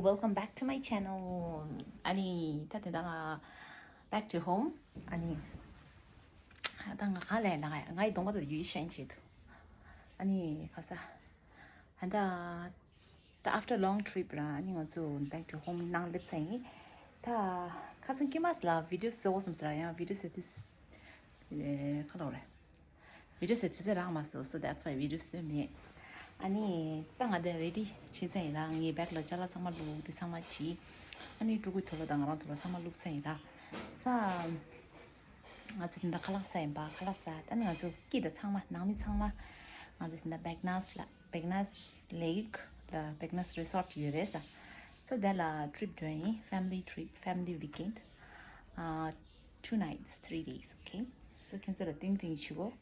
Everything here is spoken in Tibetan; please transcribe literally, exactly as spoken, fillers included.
Welcome back to my channel. ཨ་ནི་ད་དེ་ད་ང་back to home. ཨ་ནི་ད་ང་ག་ལས་ལ་ང་ཡི་གདོང་པ་དང་ཡུལ་ཤན་ཆེད་དུ། ཨ་ནི་ག་ས་ཧན་ད་ད་after long trip ར། ཨ་ནི་ང་ཚོ་back to home ནང་སླེབས་ས་ཡིན། ད་ཁ་སང་ཀི་མ་སི་ལ་video བཟོ་བསམ་ཟེར་ཡང་video བཟོ་དུས་ཁ་ལོ་རེད། video བཟོ་དུས་ཚོད་རག་མ་སོང་། So that's why video བཟོས་མེད། ཨ་ནི་ད་ང་དེ་ready བྱེད་ས་ཡིན་ར། ངའི་bag ལ་ཅ་ལག་ཚང་མ་བླུགས། དེ་ཚང་མ་བྱས། ཨ་ནི་ཕྲུ་གུའི་དུག་ལོག་དང་ང་རང་དུག་ལོག་ཚང་མ་བླུགས་ས་ཡིན་ར། ས་ང་ཚོ་དེ་འདྲ་ཁ་ལག་ཟ་ཡིན་པ། ཁ་ལག་ཟ། ད་ནི་ང་ཚོ་སྐྱིད་དང་ཚང་མ་ནང་མི་ཚང་མ། ང་ཚོ་དེ་འདྲ་Bagnas ལ། Bagnas Lake ལ། Bagnas Resort ཡོད་རེད་ས། So དེ་ལ་trip འགྲོ་ཡིན། Family trip, family weekend. Uh, two nights, three days, okay? So ཁྱོད་ཚོ་ལ་སྟོན་སྟོན་ཞུ་གོ།